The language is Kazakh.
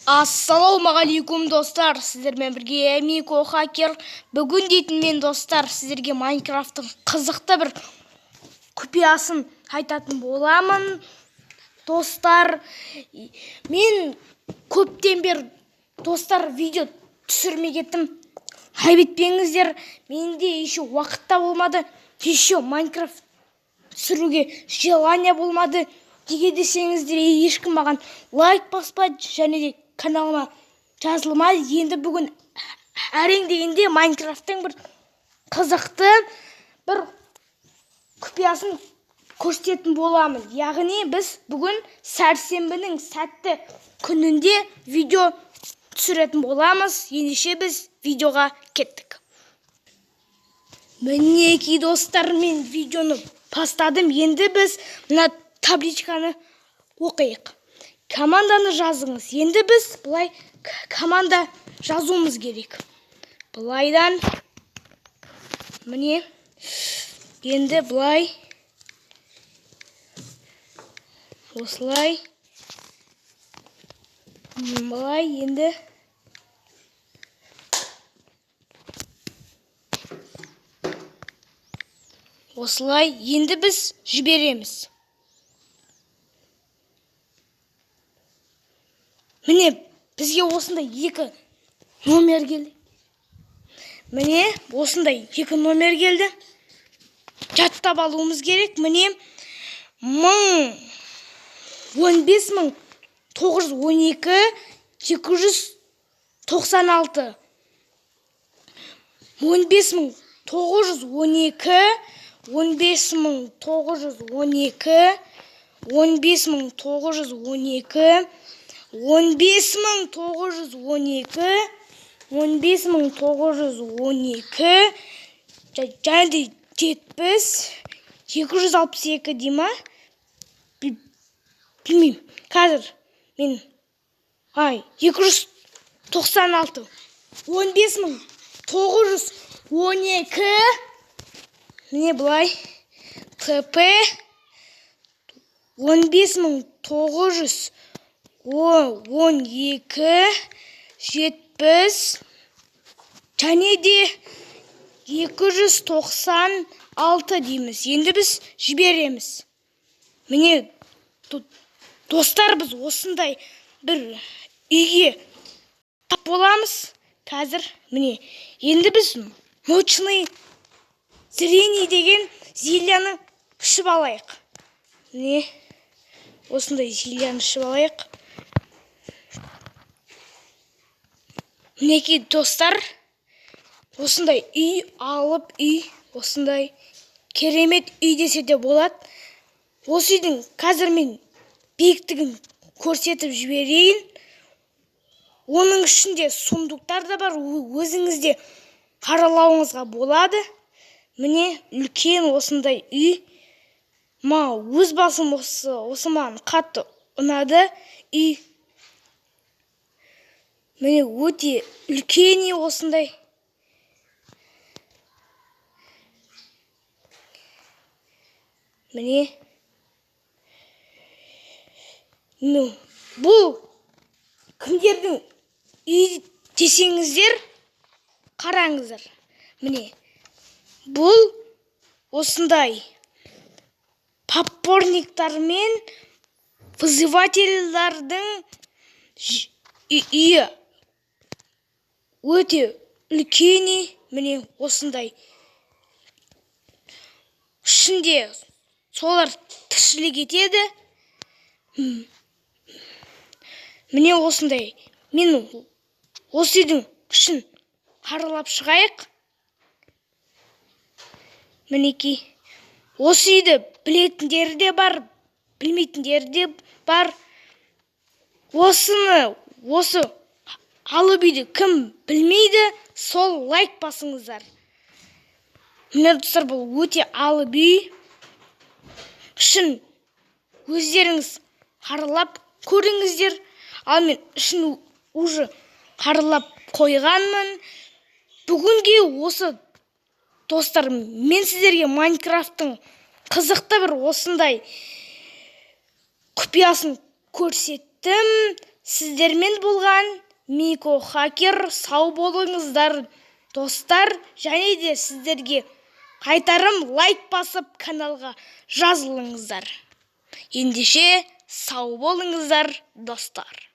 Ассалаумағалейкум, достар! Сіздермен бірге Мико Хакер. Бүгін дейтін мен, достар, сіздерге Майнкрафттың қызықты бір құпиясын айтатын боламын. Достар, мен көптен бері, достар, видео түсірмей кеттім. Айып етпеңіздер, менде еще уақыт та болмады, еще Майнкрафт түсіруге желание болмады. Неге десеңіздер, ешкім маған лайк баспайды және де каналыма жазылмайды. Енді бүгін әрең дегенде Майнкрафттың бір қызықты бір құпиясын көрсететін боламын. Яғни біз бүгін сәрсенбінің сәтті күнінде видео түсіретін боламыз. Ендеше біз видеоға кеттік. Мінекей, достар, мен видеоны бастадым. Енді біз мына табличканы оқиық. Команданы жазыңыз. Енді біз былай команда жазуымыз керек. Былайдан, міне, енді былай, осылай, былай, енді осылай. Енді біз жібереміз. Міне, бізге осындай екі номер келді. Міне, осындай екі номер келді. Жаттап алуымыз керек. Міне, 15912 296, 15912, 15912, 15912, 15912, 15912 және де 70 262 дей ма, білмеймін қазір мен. Ай, 296, 15912. Міне, былай ТП 15912 70 және де 296 дейміз. Енді біз жібереміз. Міне, достар, біз осындай бір үйге тап боламыз қазір. Міне, енді біз ночной зрение деген зельяны ішіп алайық. Міне, осындай зельяны ішіп алайық. Мінекей, достар, осындай үй алып, үй, осындай керемет үй десе де болады. Осы үйдің қазір мен биіктігін көрсетіп жіберейін. Оның ішінде сундуктар да бар, өзіңіз де қаралауыңызға болады. Міне, үлкен осындай үй. Өз басым осы маған қатты ұнады үй. Міне, өте үлкен үй осындай. Міне, бұл кімдердің үйі десеңіздер, қараңыздар. Міне, бұл осындай подпорниктар мен вызывательдардың үйі. Өте үлкен үй. Міне, осындай ішінде солар тіршілік етеді. Міне, осындай. Мен осы үйдің ішін аралап шығайық. Мінекей, осы үйді білетіндері де бар, білмейтіндері де бар. Осы алып үйді кім білмейді, сол лайк басыңыздар. Міне, достар, бұл өте алып үй. Ішін өздеріңіз аралап көріңіздер. Ал мен ішін уже аралап қойғанмын. Бүгінге осы, достар, мен сіздерге Майнкрафттың қызықты бір осындай құпиясын көрсеттім. Сіздермен болған Мико Хакер. Сау болыңыздар, достар. Және де сіздерге айтарым: лайк басып, каналға жазылыңыздар. Ендеше, сау болыңыздар, достар.